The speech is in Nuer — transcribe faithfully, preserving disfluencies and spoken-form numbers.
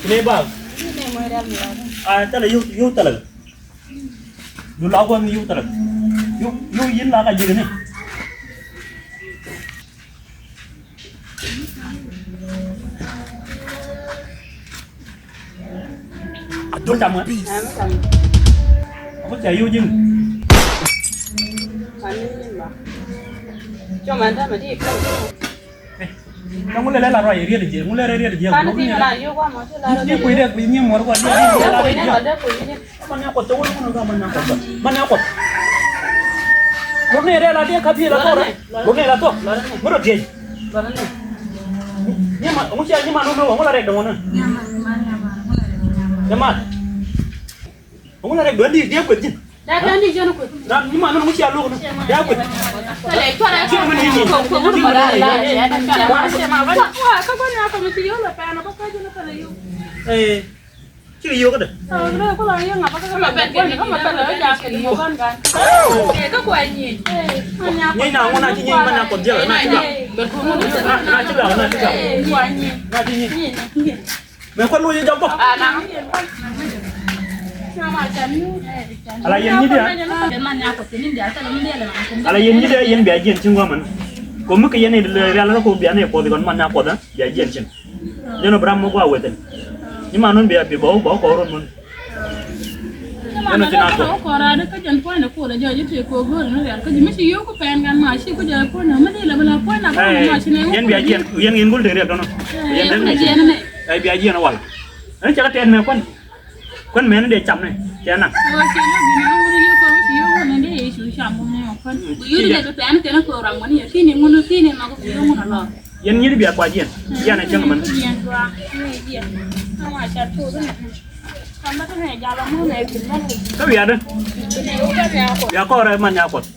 Kini bak. A tɛlɛ yio̱w, yio̱w tɛlɛ. Du la gua̱n yio̱w tɛlɛ. Yio̱w, yio̱w yin la ka ji̱ kini. A duɔ̱l ca muɛ. A ku ca yio̱w ji̱n. Cuma nta ma di ka. Ɛ, ŋu lɛ lɛ la rɔy riet jiɛ, ŋu lɛ rɛ riet jiɛ. Kan ti la yo kwa ma ti la. Ni kui̱ dɛ kui̱ ni muɔr kwa ni la rɛ jiɛ. Ama ni akɔt tɛ wul ŋun ka ama ni akɔt. Ma ni akɔt. Wur ni rɛ la diɛ ka bi la tɔ rɛ. Wur ni la tɔ. Ŋu rɔ tiɛ. Ni ma, ŋu cia ni ma nu nu ŋu la rɛ dɔŋ na. Ni ma. Ŋu la rɛ dɔŋ di diɛ kuɛ jin. Ran ni ma nɔn ŋuci a lok ni. Ya kuet. Ci ŋun ni ni. Ci ŋun ni ni. Eh, ci yio̱w kädɛ. Nyi na ŋun a ci nyi ma na kɔ diɛl na ci gak. Na ci gak, na ci gak. Na ci nyi. Mɛ kuan wä yɛ jɔk bä. Ala yɛn nyi diɛ. Ala yɛn nyi diɛ yɛn bia jiɛn cin guaman. Ko mi kɛ yɛn ni rial rɔ ko bia ni kuɔth kɔn man na kuɔth bia jiɛn cin. Jɛn Abraham mɔ gua wethin. Ni ma nun bia bi bɔ bɔ kɔ run mun. Jɛn tin a kɔ. Kɔra de kä jɛn puɔn de kɔra jɔ ji̱ te ko gor ni rial kä ji̱ mi ci yio̱w ku pɛn gan ma ci ku jɛ puɔn na mi di la bela puɔn na ko ma ci ne. Yɛn bia jiɛn yɛn ngin gul te rial dɔnɔ. Yɛn den ni. Ɛ bia jiɛn wal. Ɛn cɛ kɛ tɛt mɛ kuan. Kuan mɛn dee cam ni cɛ naŋ. Yɛn nyiri bia kua jiɛn. Jiɛn ɛ cäŋ mɛn. Kä wiadä. Bia kɔrɛ man ya kuɔth.